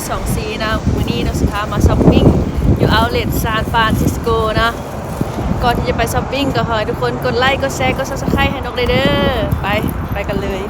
ສອງສີ່ນະ. ມື້ນີ້ນກຊິພາມາຊັອບປິງຢູ່ outlet San Francisco ນະ. ກ່ອນທີ່ຈະໄປຊັອບປິງ ກໍຂໍໃຫ້ທຸກຄົນກົດໄລ ກົດແຊ ກົດ Subscribe ໃຫ້ນົກເດີ. ໄປ ໄປກັນເລີຍ.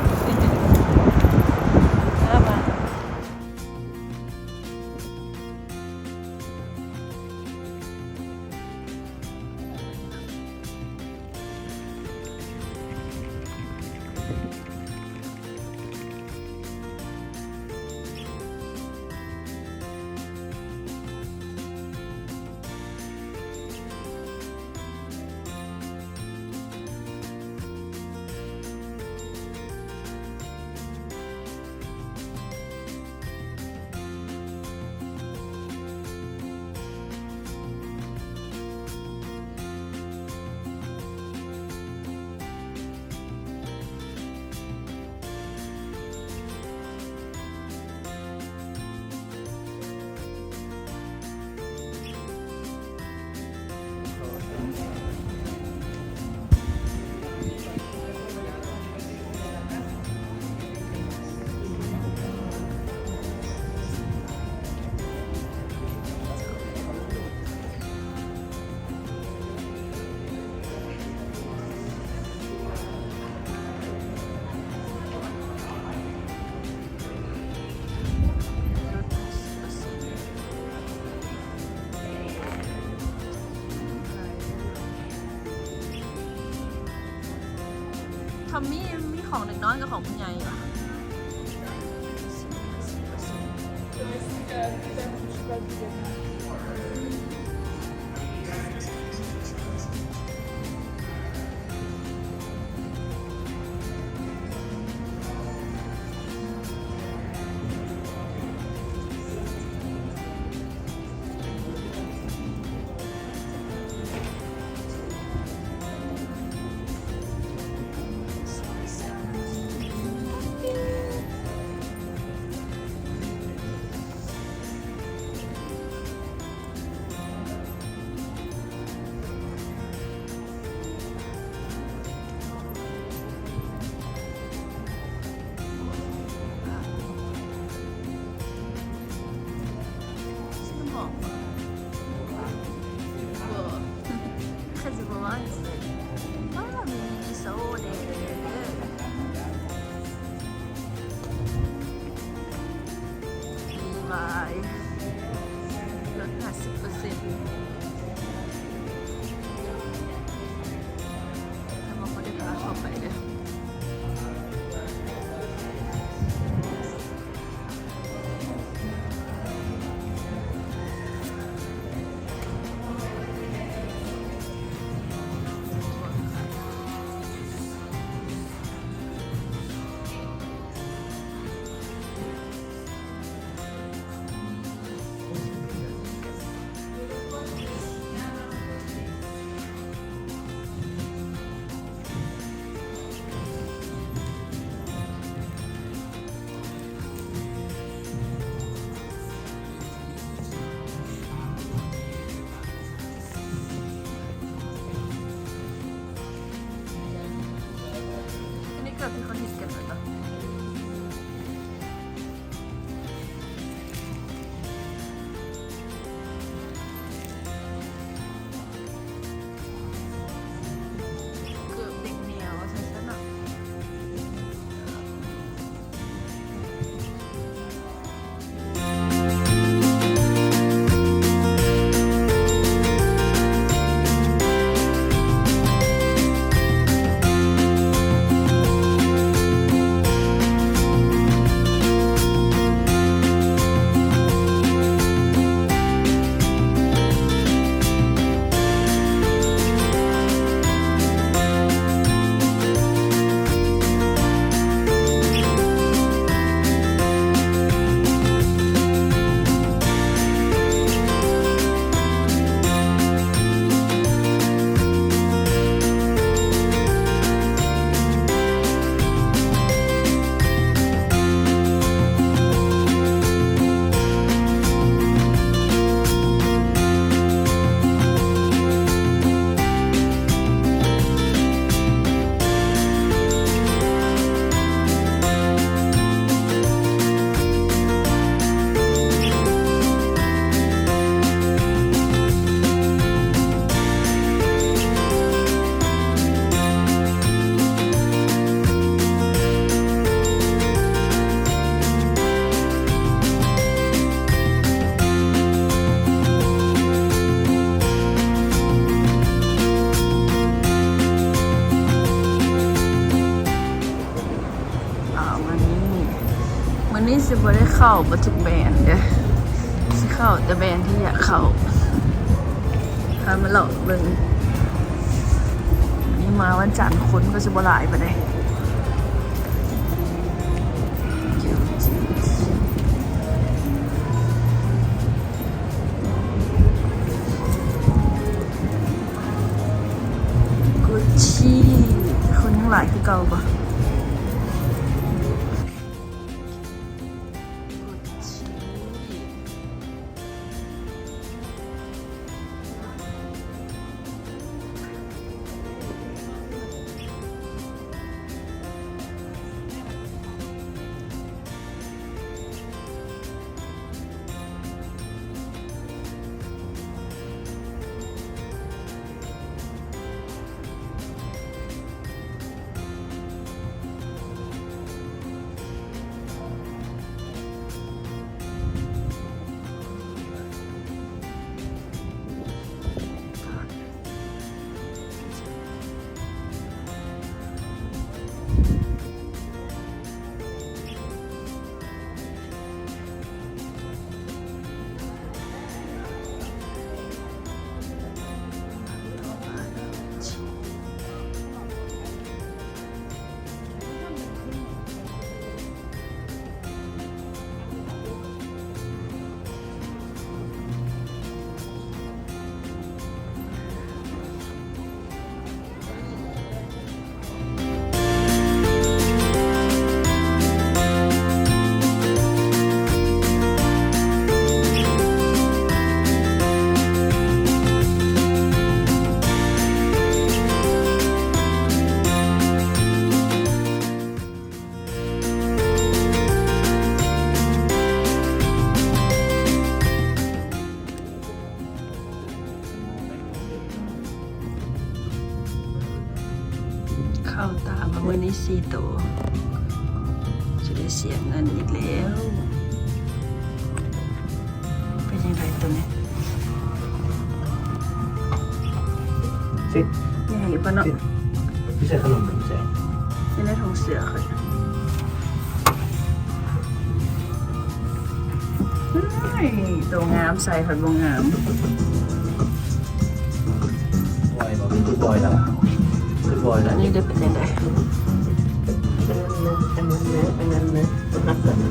ທອມມີ່ ມີຂອງເດັກນ້ອຍກັບຂອງຜູ້ໃຫຍ່ຫວາ? ຊື່ຫອມບໍ່? ບໍ່ ຄືຊິບໍ່ວ່າ ອ້າ ມີມິນິໂຊເດ້. ມີວາຍ ລົດຫ້າສິບເປີເຊັນ. ແຕ່ວ່າບໍ່ໄດ້ພາເຂົ້າໄປເດີ້. ຊິບໍ່ໄດ້ເຂົ້າເບິດທຸກແບຣນເດ້ ຊິເຂົ້າແຕ່ແບຣນທີ່ຢາກເຂົ້າ. ພາມາເລາະເບິ່ງ. ນີ້ມາວັນຈັນຄົນກໍຊິບໍ່ຫຼາຍປານໃດ. ກຸດຊີ ຄົນຍັງຫຼາຍຄືເກົ່າບໍ່? ເຂົ້າຕາມາມື້ນີ້ສີ່ໂຕ ຈະໄດ້ເສຍເງິນອີກແລ້ວ. ເປັນຈັ່ງໃດໂຕນີ້? ຊິ ໃຫຍ່ຢູ່ບໍ່ເນາະ? ຊິ ພີ່ໃສ່ຂະໜົມ ພີ່ໃສ່ ຢູ່ໃນຖົງເສື້ອຂ້ອຍ. ເອີຍ ໂຕງາມ ໃສ່ພັດບໍ່ງາມ. ບອຍບໍ່? ຄືບອຍລະ ຄືບອຍລະ. ອັນນີ້ເດີ ເປັນຈັ່ງໃດ? ອັນນັ້ນນະ ອັນນັ້ນນະ ອັນນັ້ນນະ.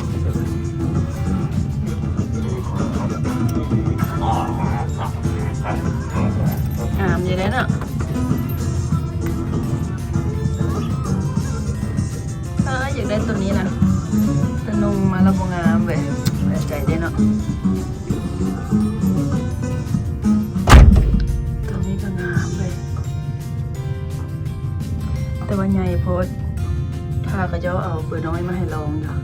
ງາມຢູ່ເດ້ເນາະ. ເອີ ຢາກໄດ້ໂຕນີ້ນະ ແຕ່ນຸ່ງມາແລ້ວບໍ່ງາມເວີຍ. ເສຍໃຈເດ້ເນາະ. ໂຕນີ້ກໍງາມເວີຍ ແຕ່ວ່າໃຫຍ່ໂພດ. ຖ້າເຂົາເຈົ້າເອົາເບີນ້ອຍມາໃຫ້ລອງຢູ່.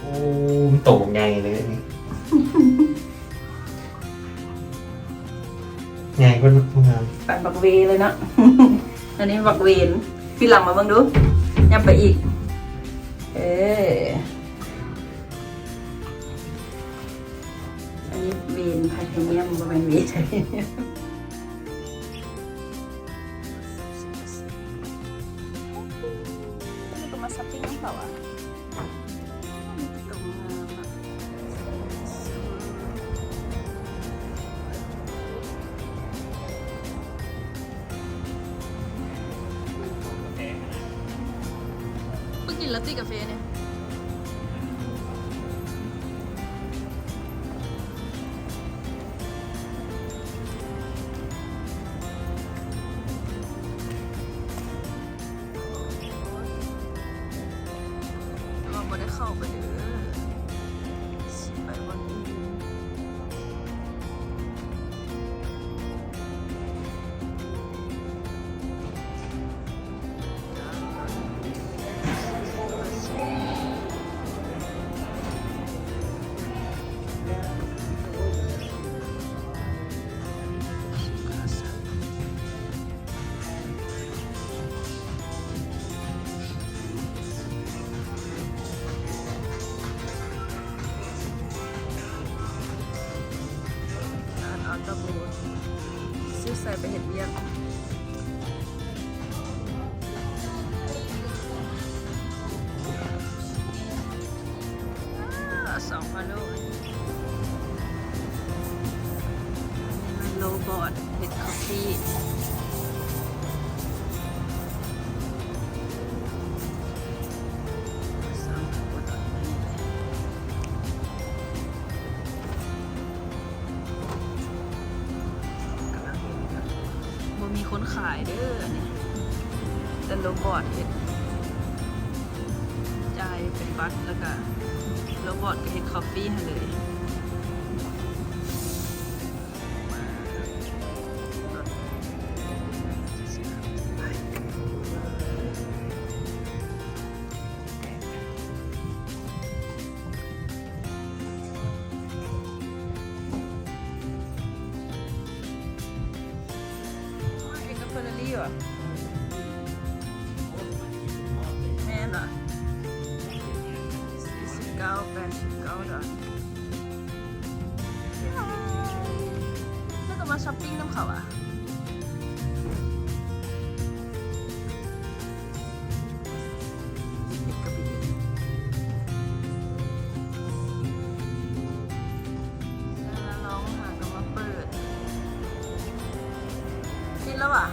ໂອ້ ໂຕໃຫຍ່ເລີຍ ໃຫຍ່ກວ່າບັກເວເລີຍເນາະ. ອັນນີ້ບັກເວນ ປີຫຼັງມາເບິ່ງດູ ຫຍັບໄປອີກ. ເອີ ອັນນີ້ເວນໄທເທນຽມ ບໍ່ແມ່ນເວນໄທເທນຽມ. ນີ້ກໍມາຊັອບປິງນຳເຂົາອະ ມີແຕ່ຕົວງາມອະ. ເພິ່ງກິນລາເຕ້ກາເຟນີ້. ໃສ່ໄປເຮັດວຽກ. ອາ ສອງພາໂລ ອັນນີ້ແມ່ນໂຣບອດເຮັດຄອບຟີ. ບໍ່ມີຄົນຂາຍເດີອັນນີ້ ແຕ່ໂຣບອດເຮັດ ຈ່າຍເປັນບັດ ແລ້ວກະໂຣບອດກະເຮັດຄອບຟີໃຫ້ເລີຍ. ເອກາເຟີຣາຣີຫວາ? ແມ່ນຫວາ? ສີ່ສິບເກົ້າ ແປດສິບເກົ້າດອນ. ແລ້ວກໍມາຊັອບປິງນຳເຂົາຫວາ? ແລ້ວລອງຫາກໍມາເປີດ. ປິດແລ້ວຫວາ?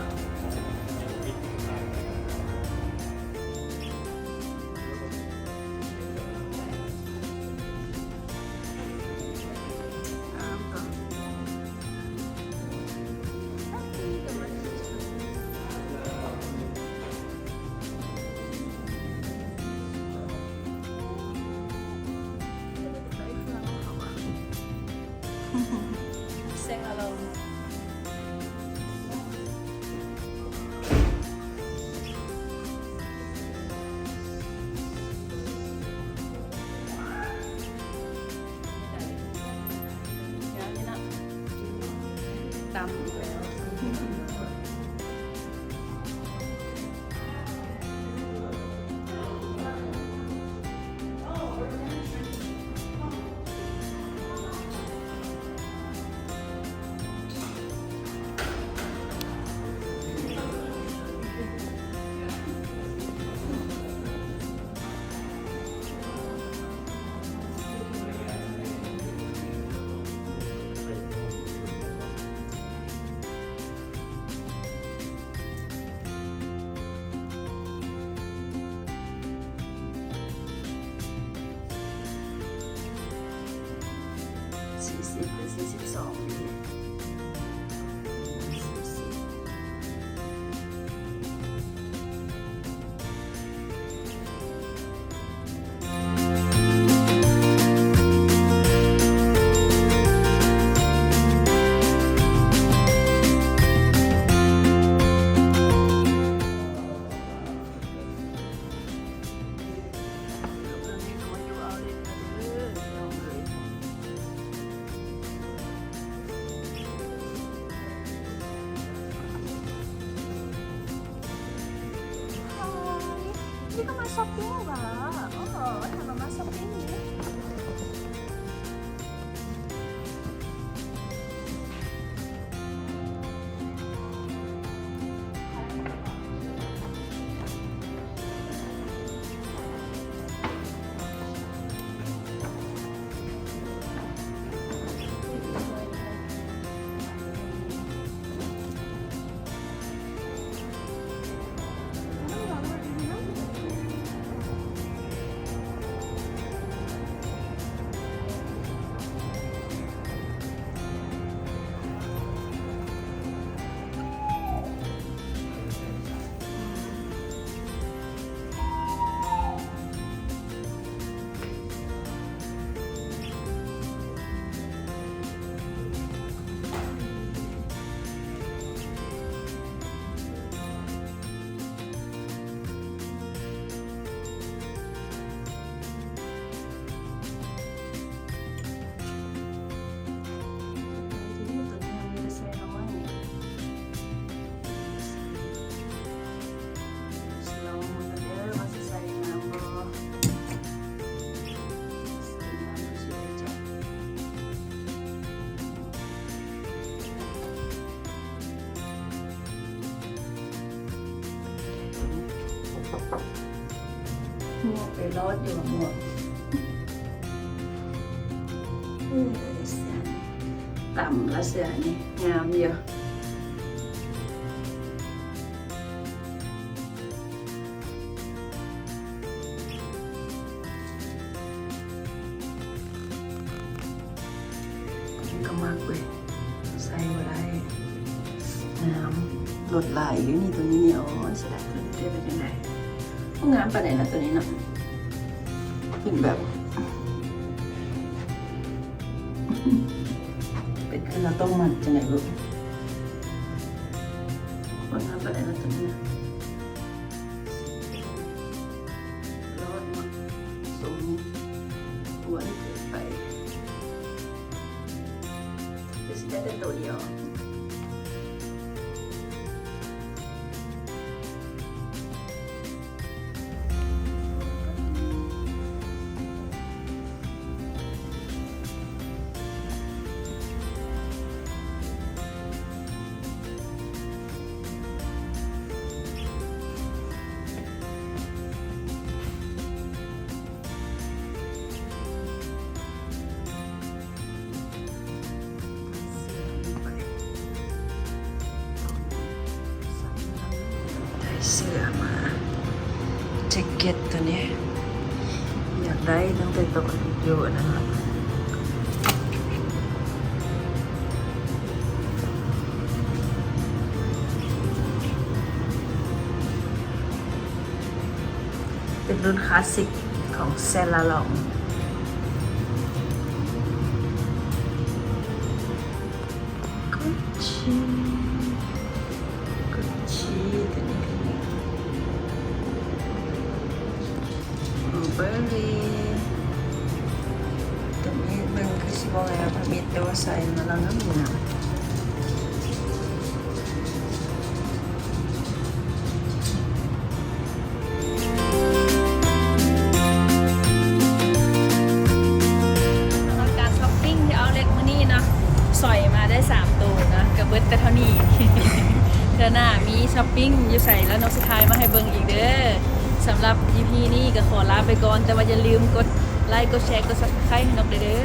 ເຊັງອາລົມ. ຕຳອີກແລ້ວ.ນີ້ກໍມາຊັອບປິງຫວາ? ອໍ ຖາມວ່າມາຊັອບປິງນີ້. ເ ລອດຢູ່ໝວກ ເອີ ຕຳລະເສືອນີ້ງາມຢູ່. ນີ້ກໍມັກເວີຍ ໃສ່ບໍ່ໄດ້ ງາມ ລົດຫຼາຍຢູ່ນີ້ ໂຕນີ້ນີ້. ໂອ້ຍ ເສຍດາຍ ໂຕນີ້ເປັນຈັ່ງໃດ? ບໍ່ງາມປານໃດນະໂຕນີ້ເນາະ ເປັນແບບ ເປັນຄືເຂົ້າຕົ້ມມັນຈັ່ງໃດບໍ່ ບໍ່ງາມປານໃດນະໂຕນີ້ນະ. ລອດເນາະ ຊົງ ກວນເກີນໄປ ຄືຊິໄດ້ແຕ່ໂຕດຽວ. ໄດ້ເສື້ອມາ ແຈັກເກັດໂຕນີ້ ຢາກໄດ້ຕັ້ງແຕ່ຕອນຢູ່ອັນນັ້ນລະ. ເປັນລຸ້ນຄລາສສິກຂອງແຊນລາລອງ ກຸດຊີ ກຸດຊີ ໂຕນີ້ ບລູເບີຣີ ໂຕນີ້ເບິ່ງຄືຊິບໍ່ງາມທຳອິດ ແຕ່ວ່າໃສ່ມາແລ້ວງາມ. ສຳລັບການຊັອບປິງທີ່ເອົາເລັດມື້ນີ້ເນາະ ສອຍມາໄດ້ສາມໂຕເນາະ ກະເບິດແຕ່ເທົ່ານີ້. ເທື່ອໜ້າມີຊັອບປິງຢູ່ໃສແລ້ວ ນົກຊິຖ່າຍມາໃຫ້ເບິ່ງອີກເດີ. ສຳລັບອີພີນີ້ກະຂໍລາໄປກ່ອນ ແຕ່ວ່າຢ່າລືມກົດໄລ ກົດແຊ ກົດຊັບສະໄຄຣບໃຫ້ນົກແດ່ເດີ.